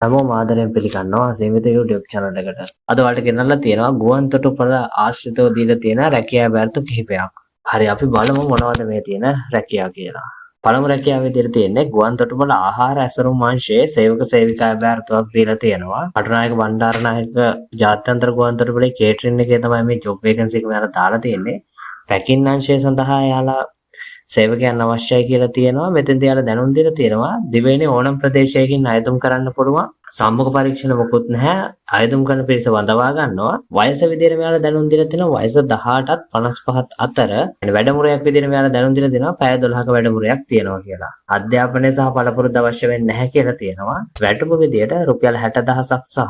හැමෝම ආදරයෙන් පිළිගන්නවා සීමිත YouTube channel එකට. අද ඔයාලට ගෙනල්ලා තියෙනවා ගුවන් තොටුපළ ආශ්‍රිතව දීලා තියෙන රැකියා ඇබෑර්තු කිහිපයක්. හරි, අපි බලමු මොනවද මේ තියෙන රැකියා කියලා. පළමු රැකියාව විදිහට තියෙන්නේ ගුවන් තොටුපළ ආහාර ඇසුරුම් අංශයේ සේවක සේවිකා ඇබෑර්තුවක් දීලා තියෙනවා. කටුනායක බණ්ඩාරනායක ජාත්‍යන්තර ගුවන් තොටුපළේ කේටරින් එකේ තමයි මේ ජොබ් වේකන්සි එක මෙයාලා දාලා තියෙන්නේ. පැකින් අංශය සඳහා එයාලා සේවකයන් අවශ්‍යයි කියලා තියෙනවා. මෙතෙන්දී එයාලා දැනුම් දීලා තියෙනවා, දිවයිනේ ඕනම ප්‍රදේශයකින් අයදුම් කරන්න පුළුවන්. සම්මුඛ පරීක්ෂණ මොකුත් නැහැ. අයදුම් කරන පිරිස වඳවා ගන්නවා. වයස විදිහට මෙයාලා දැනුම් දීලා තියෙනවා වයස 18ත් 55ත් අතර. යනි වැඩමුරයක් විදිහට මෙයාලා දැනුම් දීලා දෙනවා පැය 12ක වැඩමුරයක් තියෙනවා කියලා. අධ්‍යාපනය සහ පළපුරුද්ද අවශ්‍ය වෙන්නේ නැහැ කියලා තියෙනවා. වැටුප විදිහට රුපියල් 60,000ක් සහ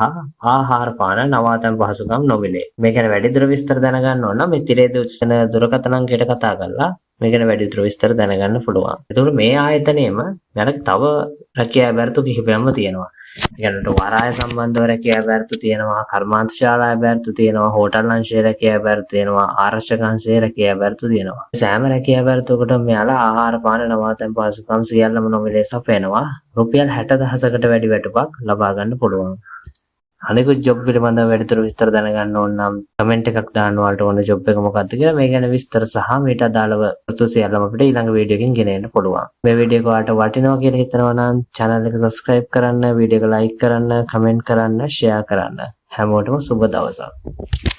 ආහාර පාන නවාතැන් පහසුකම් නොමිලේ. මේ ගැන වැඩිදුර විස්තර දැනගන්න ඕන නම් මේ තිරේ දුෂ්ණ දුරකථන අංකයට කතා කරලා මේ ගැන වැඩිදුර විස්තර දැනගන්න පුළුවන්. එතකොට මේ ආයතනයේම මෙයාලා තව රැකියා ඇබෑර්තු කිහිපයක්ම තියෙනවා. ඒ කියන්නේ වරාය සම්බන්ධව රැකියා ඇබෑර්තු තියෙනවා, කර්මාන්ත ශාලා ඇබෑර්තු තියෙනවා, හෝටල් අංශයේ රැකියා ඇබෑර්තු තියෙනවා, ආරක්ෂක අංශයේ රැකියා ඇබෑර්තු තියෙනවා. සෑම රැකියා ඇබෑර්තුවකටම මෙයාලා ආහාර පාන නවාතැන් පහසුකම් සියල්ලම නොමිලේ සපයනවා. රුපියල් 60,000කට වැඩි වැටුපක් ලබා ගන්න පුළුවන්. අනිකුත් ජොබ් පිළිබඳව වැඩිදුර විස්තර දැනගන්න ඕන නම් කමෙන්ට් එකක් දාන්න ඔයාලට ඕන ජොබ් එක මොකක්ද කියලා. මේ ගැන විස්තර සහ මීට අදාළව තොරතුරු සියල්ලම අපිට ඊළඟ වීඩියෝ එකකින් ගෙන එන්න පුළුවන්. මේ වීඩියෝ එක ඔයාලට වටිනවා කියලා හිතනවා නම් channel එක subscribe කරන්න, වීඩියෝ එක like කරන්න, කමෙන්ට් කරන්න, share කරන්න. හැමෝටම සුබ දවසක්.